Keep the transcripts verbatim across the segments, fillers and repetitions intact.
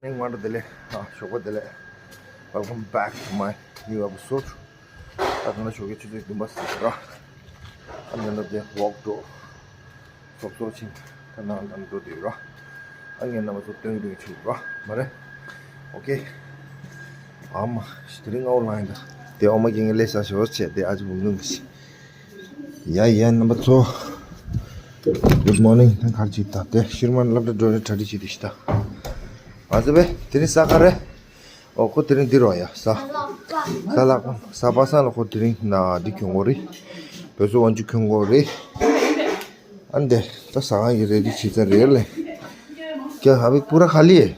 ནས་ང་རང་བདེ་ལེགས། ཨ། ཞོགས་པ་བདེ་ལེགས། Welcome back to my new episode. ད་ད་ལྟ་ཞོགས་ཀའི་ཆུ་ཚོད་བདུན་པ་ཟིན་ར། ཨ་ནི་ད་དེ་ཝོག་འགྲོ། སོབ་སོབ་ཕྱིན། ད་ནང་ད་འགྲོ་དེ་ར། ཨ་ངས་རྣམ་པ་ཚོ་སྟོན་སྟོན་ཆུ་ར་མ་རེད། ཨོ་ཁེ། ཨ་མ། དེ་རིང་ཨའོ་ལང་ཡིན་ད། དེ་ཨོ་མ་གི་ངས་ལས་ས་ཞོ་བྱས་དེ་ཨ་ཅི་བུམ་ལུང་གི་ཤི། ཡ་ཡ་རྣམ་པ་ཚོ། Good morning། ད་གར་ཅིག་ད་དེ་ཤིར་མ་སློབ་གྲྭ་འགྲོ་རེ་གྲ་སྒྲིག་བྱེད་དེ་ཤི་ད། ཨ་ཙི་བེ་དེ་རིང་ས་ག་རེ། ཨོ་ཁོ་དེ་རིང་འདི་རོ་ཡ་ས། ས་ལག་ས་པ་སངས་ལ་ཁོ་དེ་རིང་ན་འདི་གྱོན་གོ་རེད། བོད་སོ་དབང་ཆུ་གྱོན་གོ་རེད། ཨ་འདི་ད་ས་ག་ཡི་རེ་འདི་བྱེད་ཚར་རེད་ལེ། क्या अभी पूरा खाली है?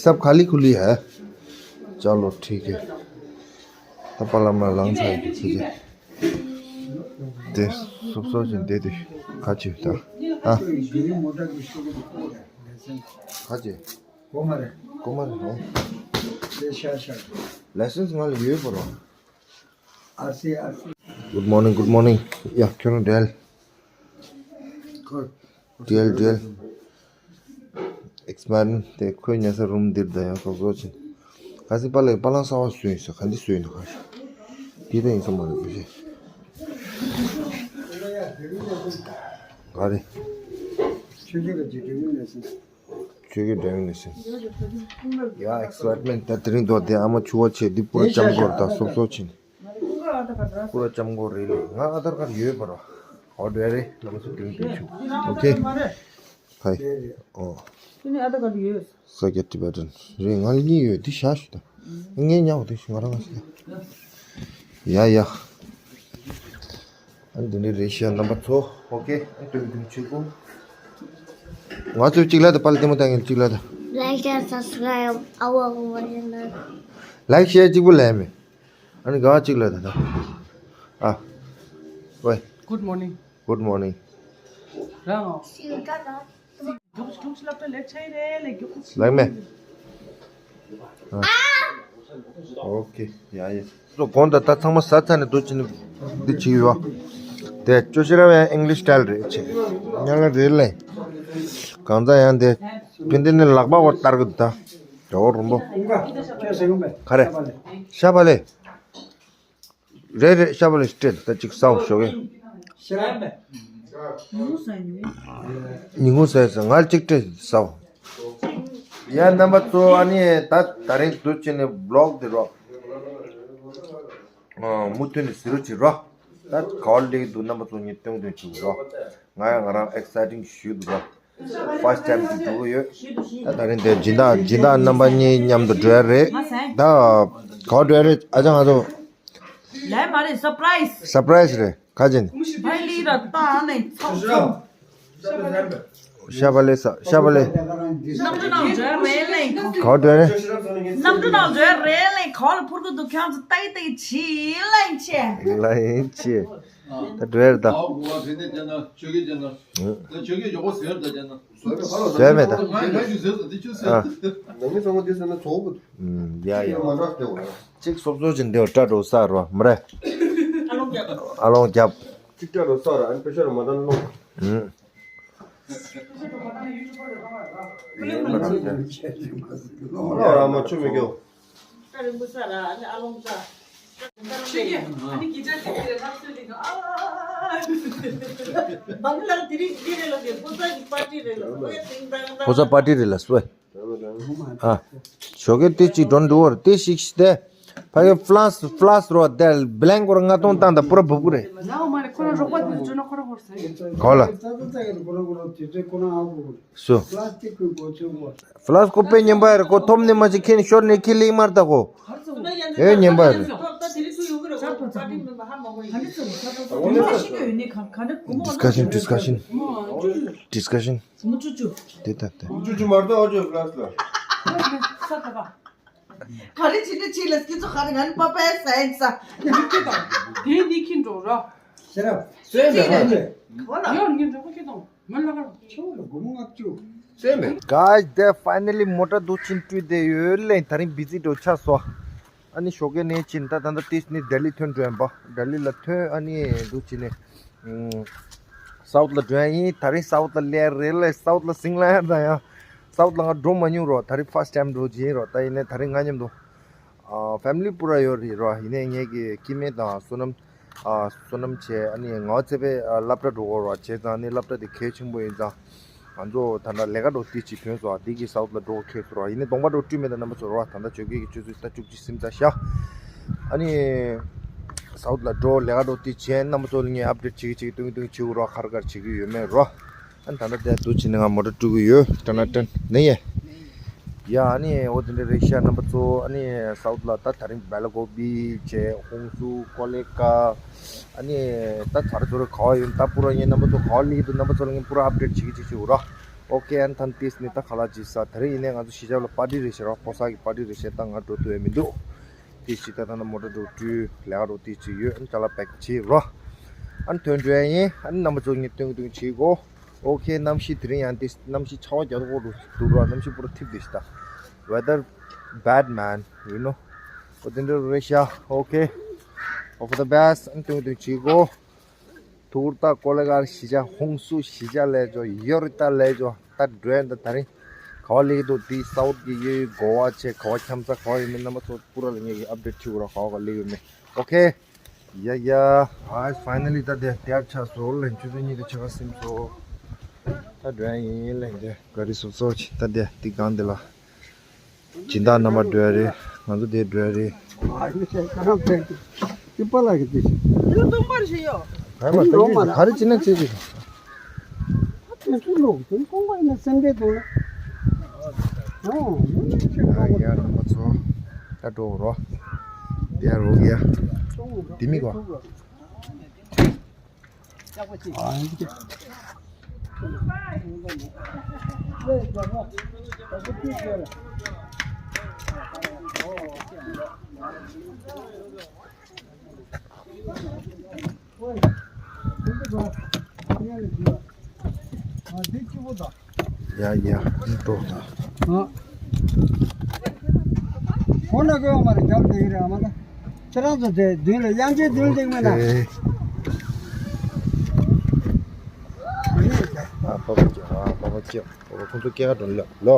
सब खाली खुली है। चलो ठीक है। ད་པ་ལ་མ་ལང་ཚ་ཡི་ཚེ་ཚེ། དེ་སོབ་སོབ་ཅིག་བསྡད་དེ་ཁ་ཆེ་ད། ཨ། ཁ་ཆེ། གོ་མ་རེད། གོ་མ་རེད་ཧོ། དེ་ཤ་ཤ། License ང་ལ་ཡོད་པ་རོ། ཨར་སི་ཨར་སི། Good morning, good morning. ཡ་ཁྱོད་རང་འབྲེལ། ཁོ། འབྲེལ་འབྲེལ། Experiment དེ་ཁོའི་ཉལ་ས་རུམ་འདིར་ད་ཡང་སོག་སོག་ཕྱིན། ཁ་སང་པཱ་ལགས་པཱ་ལགས་གསར་པ་བཟོས་ཡིན་ཟེར། ག་འདི་བཟོས་ཡིན་ན་ག་ཤ། འདི་ད་ཡིན་ས་མ་རེད་པ་ཤ། ག་རེ། ཆོས་རྒྱལ་གྱི་འབྲེལ་ཡོད་ལས་ཟིན། ཆོས་རྒྱལ་འབྲེལ་ཡོད་ལས་ཟིན། ཡ་Experiment ད་དེ་རིང་འདུག་དེ་ཨ་མ་ཆུ་བ་ཆེ་འདི་པུ་ར་ལྕམ་སྐོར་ད་སོག་སོག་ཕྱིན། པུ་ར་ལྕམ་སྐོར་རེད་ལེ། ང་ཨ་དར་ཀར་ཡོད་པ་རོ། ཨོ་འདྲ་རེད་ལ་མ་སུ་དུང་དུང་ཆུ། ཨོ་ཁེ། ཧའི། ཨོ། དེ་ནི་ཨ་དར་ཀར་ཡོད། ས་སྐྱ་Tibetan རེད། ང་ལ་གཉིས་ཡོད་དེ་བཞག་ཞུ་ད། ངས་ཉག་དེ་ང་རང་ང་ཞུ་ད། ཡ་ཡ། ཨ་འདི་ནི་རེད་ཤག་རྣམ་པ་ཚོ། ཨོ་ཁེ། ཨ་དུང་དུང་ཆུ་ཀུ། ང་ཚོས་གཅིག་ལ་ད་པཱ་ལགས་ལྟད་མོ་ལྟ་མཁན་གཅིག་ལ་ད། Like and subscribe our channel. Like share གཅིག་པུ་ལས་མེད། ཨ་ནི་ག་བ་གཅིག་ལ་ད་ད། ཨ། ཝེ། Good morning. Good morning. རང་། རྒྱུགས་རྒྱུགས་སློབ་གྲྭ་ལེགས་ཆ་ཡི་རེད་ལེ་རྒྱུགས། ལགས་མེ། ཨ། ཨོ་ཁེ། ཡ་ཡ། སོ་གོང་ད་ད་ཚང་མ་ཟ་ཚར་ནས་འདུག་ཅི་ནི་འདི་བྱེད་ཡོད། དེ་ཅོ་ཤེས་ར་བའི་English style རེད་ཆེ། ཉ་ལ་རེད་ལེ། གང་ཚ་ཡང་དེ། ཕན་དེ་ནི་ལག་པ་བོར་བསྟར་གི་འདུག་ད། ཇོ་བོ་རིན་པོ། ག་རེ། ཤ་བ་ལེ། རེད་རེད་ཤ་བ་ལེ་སྤྲད་ད་ཅིག་ཟའོ་ཞོགས་ཀས། ཉིན་གུང་ཟ་ཡིན། ཉིན་གུང་ཟ་ཡིན་ཟ་ང་ལ་ཅིག་སྤྲད་ཟའོ། ཡ་རྣམ་པ་ཚོ་ཨ་ནི་ད་ད་རིང་དུ་ཕྱིན་ནས་vlog དེ་རོ། མུ་མཐུད་ནས་ཟེར་རོ་བྱེད་རོ། ད་ག་བ་ལེགས་འདུག་རྣམ་པ་ཚོ་ངས་སྟོན་སྟོན་བྱེད་རོ། ང་ཡང་ང་རང་exciting ཞུ་འདུག་རོ། First time དུ་འགྲོ་གི་ཡོད། ད་ད་རིང་དེ་སྦྱིན་བདག་སྦྱིན་བདག་རྣམ་པ་གཉིས་མཉམ་དུ་འགྲོ་ཡ་རེད། ད་ག་བ་འགྲོ་ཡ་རེད་ཨ་ཅག་ང་ཚོ། ལས་མ་རེད་surprise། Surprise རེད་ཁ་ཅན། བལ་ལི་ར་ཏང་ནས་ཚོགས་ཚོགས། ཤ་བ་ལེ་ས་ཤ་བ་ལེ། གནམ་གྲུ་ནང་འཛུལ་རེད་ལེ། ག་བ་འགྲོ་རེད། གནམ་གྲུ་ནང་འཛུལ་རེད་ལེ་ག་བ་ལ་འཕུར་གི་འདུག་ཁྱེད་ཚོ་ཏག་ཏག་བྱེད་ལེ་ཆེ། ལེ་ཆེ། ད་འགྲོ་ཡ་རེད་ད། ཨ་ཁུ་བ་ཟེར་ནས་བྱས་ན་ཆོས་ཀྱི་བྱས་ན། ད་ཆོས་ཀྱི་ཡོག་པོ་ཟེར་ད་བྱས་ན། བཟོས་མེད་ད། ང་ང་ཞིག་ཟེར་ད་འདི་ཆུ་ཟེར། ཨ། ནང་མི་ཚང་མ་འདི་ཟེར་ན་ཚོགས་པ། ཨུམ་ཡ་ཡ། མ་འདྲ་སྟེ་འོ་ཡ། གཅིག་སོབ་སོབ་ཅིག་འདི་བ་སྐྲ་འགྲོ་ས་རོ་མ་རེད། ཨ་ལོང་རྒྱབ། ཨ་ལོང་རྒྱབ། གཅིག་སྐྲ་འགྲོ་ས་ར་ཨན་པེ་ཤ་ར་མ་འདྲ་ནོ། ཨུམ། ཨ་ར་མ་ཆུ་མི་སྐྱོ། ཨ་རིང་པོ་ས་ར་ཨ་ནི་ཨ་ལོང་ས། ཆོས་རྒྱལ་ཨ་ནི་གི་ཅག་གི་གི་ལབ་སོད་དེ་ག་ཨ། བང་ལ་དེ་རིང་དེ་རེད་ལ་དེ་ཕོ་གསར་གི་པར་ཊི་རེད་ལ་སོད་དེང་དང་ཕོ་གསར་པར་ཊི་རེད་ལ་སོད། ཨ། ཞོགས་ཀས་དེ་གཅིག་འགྲོ་འདུག་བར་དེ་ཞིག་ཤི་དེ། ཕ་གི་ཕ་ལཱས་ཕ་ལཱས་རོ་དེ་བི་ལེང་ཀོར་ལྔ་སྟོང་བཏང་ད་པུ་ར་བུ་བུ་རེད། ལའོ་མ་རེད་ཁོ་རང་རོགས་པ་དེ་ཚོ་བྱོས་ན་ཁོ་རང་ཧོར་ས་ཡིན། གོ་ལ། སུ། ཕ་ལཱས་ཀོ་པེ་ཉན་པ་རེད་ཁོ་ཐོབ་ནི་མ་ཅིག་ཁེན་ཤོར་ནི་ཁེ་ལིག་མར་ད་གོ། ཨེ་ཉན་པ་རེད། Discussion, discussion, discussion. དེ་ད་དེ། ཅུ་ཅུ་མར་ད་ཨོ་ཅོ་ཕ་ལཱས་ལ། ག་རེ་བྱེད་ནི་ཅི་ལ་སྐྱིད་ཚོ་ག་རེ་ང་ནི་པ་པའི་ས་ཡིན་ས། དེ་འདི་ཁྱིན་འགྲོ་ར། ཤེས་རབ། སོན་ཟེར་བ་ནི། ག་བ་ལ། ཡོར་ངི་འགྲོ་གོ་ཁྱེད་དང་མ་ལ་ག་ར། ཁྱེད་ལ་སྒོར་མོ་ལྔ་བཅུ། སོན་མེད། Guys, they finally མོ་ཊ་འདུག་ཕྱིན་སྤྲུལ་བསྡད་ཡོད་ལེ། ད་རིང་བི་ཛི་འགྲོ་ཆགས་སོ། ཨ་ནི་ཞོགས་ཀས་ནས་ཕྱིན་ད་ད་ལྟ་ཏིས་ནི་ལྡི་ལི་ཐོན་འགྲོ་ཡིན་པ། ལྡི་ལི་ལ་ཐོན་ཨ་ནི་འདུག་ཕྱིན་ནས། སའུཐ་ལ་འགྲོ་ཡ་ཡིན། ད་རིང་སའུཐ་ལ་སླེབས་རེད་ལེ། སའུཐ་ལ་ཟིང་ལ་ཡ་ད་ཡང་། སའུ་ཐི་ལ་ང་འགྲོ་མ་མྱོང་རོ། ད་རིང་ཕར་སི་ཊི་ཊའིམ་འགྲོ་གི་ཡིན་རོ། ད་ཡིན་ནའི་ད་རིང་ང་མཉམ་དུ་ཨ་ཕེ་མི་ལི་པུ་ར་ཡོད་རེད་རོ། ཡིན་ནའི་ངེད་ཀྱི་སྐྱེ་དམན་དང་བསོད་ནམས་ཨ་བསོད་ནམས་བྱས། ཨ་ནི་ངག་དབང་ཚེ་འཕེལ་ཨ་སློབ་གྲྭ་འགྲོ་དགོས་རོ། བྱས་ཙང་ནི་སློབ་གྲྭ་དེ་གལ་ཆེན་པོ་ཡིན་ཙང་། ང་ཚོ་ད་ལྟ་ལས་ཀ་འགྲོ་དུས་ཅིག་ཐོན་སོང་། འདི་གི་སའུ་ཐི་ལ་འགྲོ་ཁེལ་སོང་རོ། ཡིན་ནའི་གདོང་པ་འགྲོ་བཀྲུས་མེད། ད་རྣམ་པ་ཚོ་རོ། ད་ལྟ་ཆོས་སྐད་ཀྱི་ཆུ་ཚོད་ད་བཅུ་གཅིག་ཟིན་ཚར་ཤག་ཨ་ནི་སའུ་ཐི་ལ་འགྲོ་ལས་ཀ་འགྲོ་དུས་བྱས། རྣམ་པ་ཚོ་ལ་ངས་ཨབ་ཌེཊ་བྱེད་ཀྱི་བྱེད་ཀྱི་སྟོན་གྱི་སྟོན་གྱི་བྱེད་དགོས་རོ། ག་རེ་ག་རེ་བྱེད་ཀྱི་ཡོད་མེད་རོ། ཨ་ནི་ད་ལྟ་དེ་འདུག་བྱས་ནས་ང་མོ་ཊ་བཀྲུ་གི་ཡོད། ཏྲ་ན་ཏྲན་ནི་ཡེ། ཡ་ཨ་ནི་འོ་དེ་འདྲ་རེད་ཤག་རྣམ་པ་ཚོ། ཨ་ནི་སའུ་ཐི་ལ་ད་ད་རིང་སྦེ་ལ་ཀོ་བི་བྱས། ཧུང་སུ། ཀོ་ལེ་ཀ་ཨ་ནི་ད་ཚར་ཚོ་རེ་ག་བ་ཡོད། ད་པུ་ར་ངས་རྣམ་པ་ཚོ་ག་བ་སླེབས་འདུག་རྣམ་པ་ཚོ་ལ་ངས་པུ་ར་ཨབ་ཌེཊ་བྱེད་ཀྱི་བྱེད་ཀྱི་ཡོད་རོ། ཨོ་ཁེ། ཨ་ནི་ད་ཏིས་ནི་ད་ཁ་ལག་ཅིག་ཟ། དེ་རིང་ཡིན་ནའི་ང་ཚོ་གཞིས་ཆགས་ལ་པར་ཊི་རེད་ཤག་རོ། ཕོ་གསར་གྱི་པར་ཊི་རེད་ཤག་ད་ང་འགྲོ་ཐུབ་ཡ་མི་འདུག་ཏིས་ཅིག་ད་ད་ན་མོ་ཊ་འགྲོ་བཀྲུས། ལས་ཀ་འགྲོ་ཏིས་ཅིག་ཡོད། ཨ་ནི་ཅ་ལག་པེག་བྱེད་རོ། ཨ་ནི་ཐོན་འགྲོ་ཡ་ཡིན། ཨ་ནི་རྣམ་པ་ཚོ་ངས་སྟོན་གྱི་སྟོན་གྱི་བྱེད་གོ། ཨོ་ཁེ། གནམ་གཤིས་དེ་རིང་ཡང་ཏིས་གནམ་གཤིས་ཆར་པ་རྒྱག་ཐོག་འགྲོ་འདུག་རོ། གནམ་གཤིས་པུ་ར་ཐིབས་བསྡད་ཤག་ད། Weather bad, man, you know. ཨོ་དེ་འདྲ་རེད་ཤག་ཨོ་ཁེ། Hope for the best. ཨ་ནི་སྟོན་གྱི་སྟོན་གྱི་བྱེད་གོ། ཐུག་རྟ་ཀོ་ལེ་གར་གཞིས་ཆགས། ཧུང་སུ་གཞིས་ཆགས་ལས་ཇོ། ཡོ་རི་ཏ་ལས་ཇོ། ད་འགྲོ་ཡ་ད་ད་རིང་ག་བ་སླེབས་འདུག་འདི་སའུ་ཐི་གི་ཡོད་གོ་བ་བྱས། ག་བ་འཁྱམ་ས་ག་བ་ཡོད་མེད་རྣམ་པ་ཚོ་པུ་ར་ལ་ངས་ཀྱི་ཨབ་ཌེཊ་བྱེད་དགོས་ར། ག་བ་ག་སླེབས་ཡོད་མེད། ཨོ་ཁེ། ཡ་ཡ། ཨ་ཕའི་ནལ་ལི་ད་དེ་དེབ་ཆགས་སོང་ལེ། ཆུ་ཚོད་གཉིས་དང་ཕྱེད་ཀ་ཟིན་སོང་། ད་འགྲོ་ཡ་ཡིན་ལེ། འདི་ག་རི་སོ་སོ་ཆེ། ད་དེ་འདི་སྒང་འདི་ལ། སྦྱིན་བདག་རྣམ་པ་འགྲོ་ཡ་རེད། ང་ཚོ་དེ་འགྲོ་ཡ་རེད། ཨ་ནི་ཁྱེད་ཁ་རང་ཕན་གྱི་ཅི་པ་ལ་གི་དེ་ཞིག་ཨ་མ་ད་ག་རེ་བྱེད་ན་བྱེད་ཅིག་དེ་ཚོ་ལོག་དེ་ཀོང་པ་ཡིན་ན་སེམས་པའི་དོན་ཨ་ཡ་རྣམ་པ་ཚོ། ད་འགྲོ་རོ། དེ་རོ་ཡ། དེ་མི་གོ། ཡ་ཡ། འགྲོ་ད། ཁོ་ན་གོ་མ་རེད། རྒྱབ་དེ་རེད་ཨ་མ་ད། ཁྱེད་རང་ཚོ་དེ་མདུན་ལ་དབྱངས་ཅན་མདུན་སྟེང་མེད་ན། ཨ་པ་པ་ཅི། ཨ་པ་པ་ཅི། པ་པ་ཁོང་ཚོ་སྐྱེ་ག་འགྲོ་ལོ་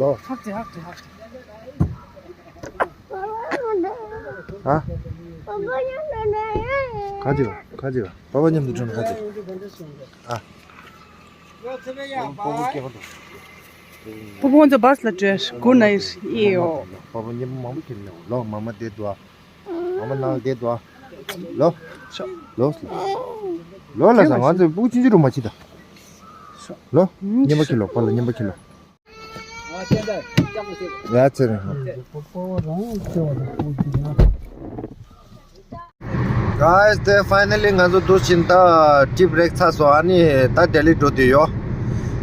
ལོ། ཧག་ཅི་ཧག་ཅི་ཧག་ཅི། ཨ། ག་ཅི་ག་ག་ཅི་ག་པ་པ་མཉམ་དུ་འགྲོ་ན་ག་ཅི་ག་ཨ། པ་པ་སྐྱེ་ག་འགྲོ། པ་པ་ཁོང་ཚོ་བྷ་སི་ལ་བྲོས། གུ་ནའིས་ཨི་ཡོ། པ་པ་མཉམ་མང་པོ་ཁྱེར་ནས་ལོ། མ་མ་བསྡད་འདུག་ཨ། མ་མ་ནང་བསྡད་འདུག་ཨ། ལོ། ལོ། ལོ་ལ་ས་ང་ཚོ་སྤུ་གུ་ཆུང་ཆུང་རུ་མ་ཁྱེར་ད། ལོ། མཉམ་པ་ཁྱེར་ལོ། པ་ལ་མཉམ་པ་ཁྱེར་ལོ། ཡ་ཚེ་རིང་། Guys, དེ་ཕའི་ནལ་ལི་ང་ཚོ་འདུག་བཞིན་ད་ཊི་རིབ་བྲེག་ཚར་སོང་། ཨ་ནི་ད་ལྡི་ལི་འགྲོ་དུས་ཡོད།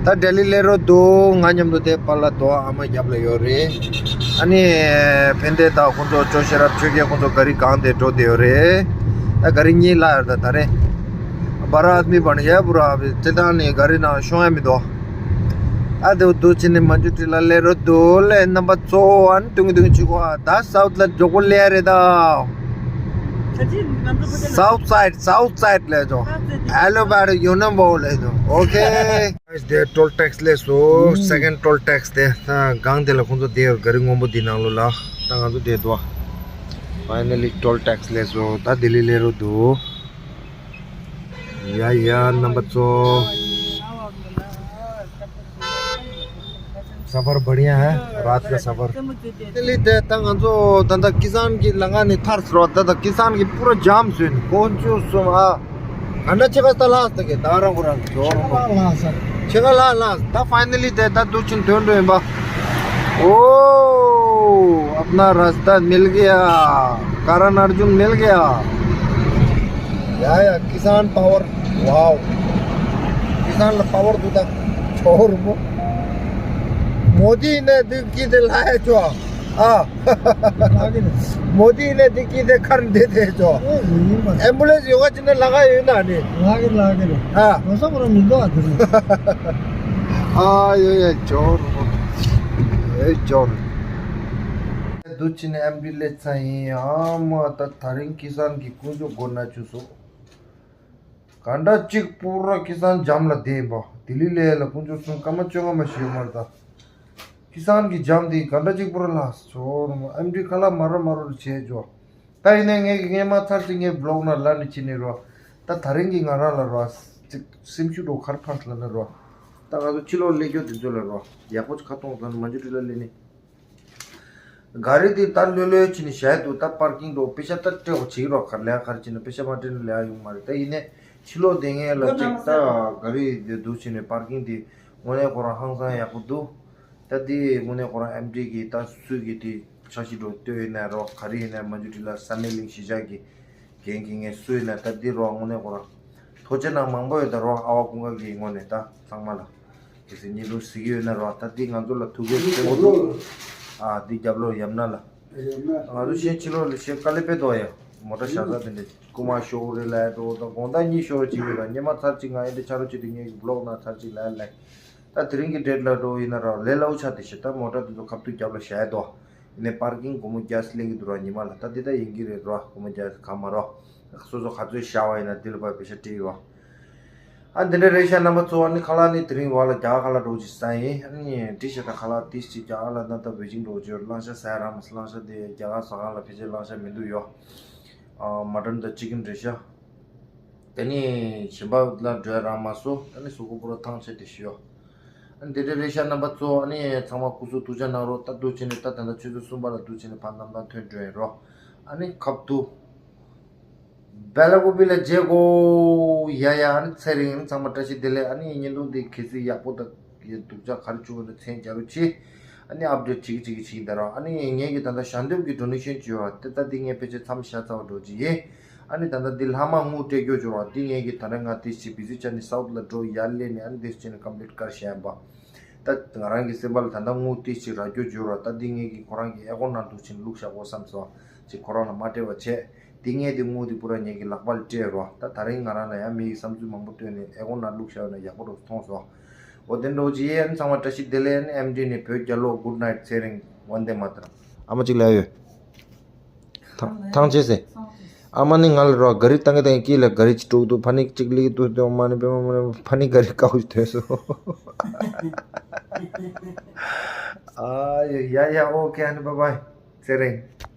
ད་ལྡི་ལི་སླེབས་རོགས་འདུག་ང་མཉམ་དུ་དེ་པཱ་ལགས་དོ་ཨ་མ་རྒྱབ་ལ་ཡོད་རེད། ཨ་ནི་ཕན་བདེ་དང་ཁོང་ཚོ་ཇོ་ཤེས་རབ་ཆོས་རྒྱལ་ཁོང་ཚོ་ག་རི་སྒང་དེ་འགྲོ་དུས་ཡོད་རེད། ད་ག་རི་གཉིས་ལ་ཡོད་ད་ད་རེད། བར་ཨ་མི་བར་ཡ་བུ་ར་བི་ཅི་ཏང་ནི་ག་རི་ནང་ཤོང་ཡ་མི་འདུག་ཨ་དེ་འདུག་བྱས་ནས་མ་འཇུ་ཏི་ལ་སླེབས་རོགས་འདུག་ལེ། རྣམ་པ་ཚོ་ཨ་ནི་ཏུང་ཏུང་ཆུ་གོ་ཨ་ད་སའུ་ཐི་ལ་མགྱོགས་པོ་སླེབས་ཡ་རེད་ད། South side, South side ལེ་ཚོ། Hello, bad, you know, ལེ་ཚོ། Okay. དེ་ཊོལ་ཊེག་སི་སླེབས་སོང་། སེ་ཀེན་ཌི་ཊོལ་ཊེག་སི་དེ། ད་སྒང་དེ་ལ་ཁོང་ཚོ་དེ་ག་རི་སྔོན་པོ་དེ་ནང་ལོགས་ལ། ད་ང་ཚོ་དེ་འདུག་ཕའི་ནལ་ལི་ཊོལ་ཊེག་སི་སླེབས་སོང་། ད་ལྡི་ལི་སླེབས་རོགས་འདུག་ཡ་ཡ་རྣམ་པ་ཚོ། सफर बढ़िया है, रात का सफर। ལྡི་ལི་དེ་ད་ང་ཚོ་ད་ལྟ་ཀི་སན་གྱི་ལམ་ཁ་ནས་ཐར་སོང་། ད་ལྟ་ཀི་སན་གྱི་པུ་ར་ཇམ་བཟོས་ནས་དཀོན་མཆོག་གསུམ་ཨ། ག་འདྲ་ཆེ་ཁ་ད་ལགས་ད་གེ་ད་རང་གོ་རང་ཇོ་རང་གོ་ཆེ་ཁ་ལ་ལགས། ད་ཕའི་ནལ་ལི་དེ་ད་དུ་ཆིན་དོན་འགྲོ་ཡིན་པ། ओ, अपना रास्ता मिल गया, करण अर्जुन मिल गया। या, या, किसान पावर, वाओ। किसान ला पावर दूता, छोर मो। मोदी ने दिल की दिल है जो, आ। मोदी ने दिल की दिल खन दे दे जो। एम्बुलेंस योगा चिन्ह लगा ये ना ने। लागे, लागे। हाँ। कौन सा पूरा मिल दो आदमी। ཨ་ཡོ་ཡ་ཇོར། ཨེ་ཇོར། དུ་ཆིན་ཨེམ་བི་ལེ་ཚ་ཡིན། ཨ་མ་ད་ད་རིང་ཀི་སན་གྱི་དཀོན་མཆོག་མགོ་ན་བཅུག་སོང་། ག་འདྲ་གཅིག་པུ་ར་ཀི་སན་ཇམ་ལ་བསྡད་ཡིན་པ། ལྡི་ལི་ལ་ལ་དཀོན་མཆོག་གསུམ་སྐར་མ་བཅོ་ལྔ་མ་ཞིག་ཡོད་མ་རེད་ད། ཁི་སང་གི་འཇམ་དེ་ག་འདྲ་གཅིག་པོ་ར་ལ་ཆོ་རུ་ཨེམ་ཌི་ཁ་ལག་མ་རོ་མ་རོ་ལ་བྱས་ཆོ། ད་ཡིན་ནའི་ངས་ཀྱི་སྔས་མ་ཚར་གཅིག་ངས་བི་ལོག་ནང་ལ་ནི་ཕྱིན་ནི་རོ། ད་ད་རིང་གི་ང་རང་ལ་རོ། ཅིག་སེམས་ཤུགས་འགྲོ་གར་ཕར་ལ་ནི་རོ། ད་ང་ཚོ་ཕྱི་ལོགས་སླེབས་རྒྱུ་དེ་ཚོ་ལ་རོ། ཡག་པོ་ཅིག་ཁ་གཏོང་ད་ནི་མ་འཇུ་ཁྲི་ལ་སླེབས་ནི། ག་རི་དེ་ད་ལྷོད་ལྷོད་བྱས་ནས་བཞག་འདུག་ད་པར་ཀིང་འགྲོ་པེ་ཤ་ད་སྤྲད་དགོས་བྱེད་རོགས་གར་ལས་གར་བྱས་ན་པེ་ཤ་མ་སྤྲད་ན་ལས་ཡོང་མ་རེད། ད་ཡིན་ནའི་ཕྱི་ལོགས་དེ་ངས་ལ་ཅིག་ད་ག་རི་དེ་འདུག་བྱས་ནས་པར་ཀིང་དེ་དངོས་གནས་ཁོ་རང་ཧང་སང་ཡག་པོ་འདུག་ད་དེ་དངོས་གནས་ཁོ་རང་ཨེམ་ཌི་གི་ད་སུས་གི་དེ་འཆར་གཞི་འགྲོ་ལྟོས་ཡིན་ན་རོགས་ག་རི་ཡིན་ན་མ་འཇུ་དྲི་ལ་ས་མེ་གླིང་གཞིས་ཆགས་ཀྱི་འགན་འཁྱེར་མཁན་སུ་ཡིན་ན་ད་འདི་རོགས་དངོས་གནས་ཁོ་རང་ཐུགས་རྗེ་གནང་མང་པོ་ཡོད། ད་རོགས་ཨ་བ་ཀུན་དགའ་གི་ངོས་ནས་ད་ཚང་མ་ལ་གལ་སྲིད་བརྙན་ཐུང་གཟིགས་ཀྱི་ཡོད་ན་རོགས་ད་འདི་ང་ཚོ་ལ་ཐུགས་ཁུར་ཆེན་པོ་འདུག་ཨ་འདི་རྒྱབ་ལོགས་ཡབ་ན་ལ་ང་ཚོ་གཞན་ཕྱི་ལོགས་ལ་གཞན་དཀའ་ལས་དཔེ་འདུག་ཡ། མོ་ཊ་བཞག་ས་དེ་འདྲ་རྐུ་མ་ཤོར་རེད་ལབ་འགྲོ་ད་དགོང་དག་གཉིད་ཤོར་བ་ཅིག་ཡོད་ད་སྔས་མ་ཚར་གཅིག་ང་ཨེ་འདྲ་ཆ་རོགས་བྱེད་དུས་ངའི་བི་ལོག་ནང་ཚར་གཅིག་ལབ་ལབ་ད་དེ་རིང་གི་ཌེ་ཊི་ལ་འགྲོ་ཡིན་ན་རོགས་ལས་སླ་བོ་ཆགས་བསྡད་ཤག་ད་མོ་ཊ་དེ་ཚོ་ཁ་ཐུག་རྒྱབ་ལ་བཞག་ཡ་འདུག་ཡིན་ནའི་པར་ཀིང་སྒོར་མོ་བརྒྱ་ཙམ་ལེན་གྱི་འདུག་ར། ཉི་མ་ལ་ད་འདི་ད་ཡིན་གྱི་རེད་ར། སྒོར་མོ་བརྒྱ་ཙམ་གང་མ་རོགས། སོ་སོ་ག་ཚོད་བཞག་པ་ཡིན་ན་འདི་ལ་ཕར་པེ་ཤ་སྤྲད་ཡོད་ར། ཨ་འདི་འདྲ་རེད་ཤག་རྣམ་པ་ཚོ། ཨ་ནི་ཁ་ལག་ནི་དེ་རིང་བར་ལ་རྒྱ་གར་ཁ་ལག་འདྲ་བོ་ཅིག་ཟ་ཡིན། ཨ་ནི་འགྲིག་ཤག་ད་ཁ་ལག་ཏིས་ཅིག་རྒྱ་གར་ལ་ན་ད་པེ་ཅིང་འདྲ་བོ་ཅིག་ཡོད། བླང་བྱ་ཟ་ཡ་རག་མ་སོང་། བླང་བྱ་དེ་རྒྱ་གར་ཟ་ཁང་ལ་ཕལ་ཆེར་བླང་བྱ་མི་འདུག་ཡོད། ཨ་མ་ཊན་དང་ཅི་ཀན་རེད་ཤག་ད་ནི་གཞན་པ་ལ་འགྲོ་ཡ་རག་མ་སོང་། ད་ནི་གཟུགས་པོ་པུ་ར་ཐང་ཆད་དེ་ཤི་ཡོད། ཨ་ནི་དེ་འདྲ་རེད་ཤག་རྣམ་པ་ཚོ། ཨ་ནི་ཚང་མ་སྐུ་གཟུགས་ཐུགས་ཅག་གནང་རོགས། ད་འདུག་བྱས་ནས་ད་ད་ལྟ་ཆུ་ཚོད་གསུམ་པ་ལ་འདུག་བྱས་ནས་ཕར་གནམ་ཐང་ཐོན་འགྲོ་ཡིན་རོགས། ཨ་ནི་ཁབ་ཏུ་སྦེ་ལ་ཀུ་པི་ལ་མཇལ་གོ། ཡ་ཡ། ཨ་ནི་ཚེ་རིང་། ཨ་ནི་ཚང་མ་བཀྲ་ཤིས་བདེ་ལེགས། ཨ་ནི་བརྙན་ཐུང་འདི་གལ་སྲིད་ཡག་པོ་དང་སྡུག་ཅག་ག་རེ་བྱུང་བ་ན་མཚན་རྒྱག་རོགས་གྱིས། ཨ་ནི་ཨབ་ཌེཊ་བྱེད་ཀྱི་བྱེད་ཀྱི་བྱེད་ཀྱི་ད་ར། ཨ་ནི་ངས་ཀྱི་ད་ལྟ་ཞལ་འདེབས་ཀྱི་ཌོ་ནེ་ཤན་བྱོས་ར། དེ་ལྟ་འདི་ངས་ཕལ་ཆེར་མཚམས་བཞག་ཚར་བ་འགྲོ་གྱི་ཡིན། ཨ་ནི་ད་ལྟ་འདི་ལྷག་མ་དངུལ་སྤྲད་རྒྱུ་འབྱོར་བ་འདི་ངས་ཀྱི་ད་རེས་ང་དེ་ཞིག་བི་ཟི་ཆ་ནི་སའུ་ཐི་ལ་འགྲོ་ཡར་སླེབས་ནས་ཨ་ནི་དེ་ཞིག་ནི་ཀམ་པི་ལིཊ་ཀར་བྱས་ཡིན་པ། ད་ང་རང་གི་སེམས་པ་ལ་ད་ལྟ་དངུལ་དེ་ཞིག་རག་རྒྱུ་འབྱོར་བ་ད་འདི་ངས་ཀྱི་ཁོ་རང་གི་ཨེ་ཀོན་ནང་འདུག་ཕྱིན་བླུགས་བཞག་གོ་བསམ་སོང་། ཅིག་ཁོ་རང་ལ་མ་སྤྲད་པ་བྱས། འདི་ངས་འདི་དངུལ་འདི་པུ་ར་ངས་ཀྱི་ལག་པ་ལ་སྤྲད་རོགས། ད་ད་རིང་ང་རང་ལ་ཡང་མི་ཡི་བསམ་ཚུལ་མང་པོ་བཏོན་ནས་ཨེ་ཀོན་ནང་བླུགས་བཞག་ན་ཡག་པོ་རུ་མཐོང་སོང་། འོ་དེ་འདྲ་བོ་ཅིག་ཡིན། ཨ་ནི་ཚང་མ་བཀྲ་ཤིས་བདེ་ལེགས། ཨ་ནི་ཨེམ་ཌི་ནས་བོད་རྒྱལ་ལོ། གུཌ་ནའིཊ། ཚེ་རིང་། ཝན་དེ་མ་ཏར། ཨ་མ་གཅིག་ལ་ཡོད། ཐང་ཐང་ཆད་ཟེར། ཨ་མ་ནི་ང་ལ་རོགས་ག་རི་བཏང་གི་བཏང་གི་ལ་ག་རི་ཅིག་དཀྲུག་འདུག་ཕ་ནི་གཅིག་ལིག་འདུག་དེ་མ་ནི་པེ་མ་མ་ནི་ཕ་ནི་ག་རི་དཀར་པོ་ཞིག་ཐོན་སོང་། ཨ་ཡ་ཡ་ཡ། ཨོ་ཁེ། ཨ་ནི་བཱའི་བཱའི། ཚེ་རིང་།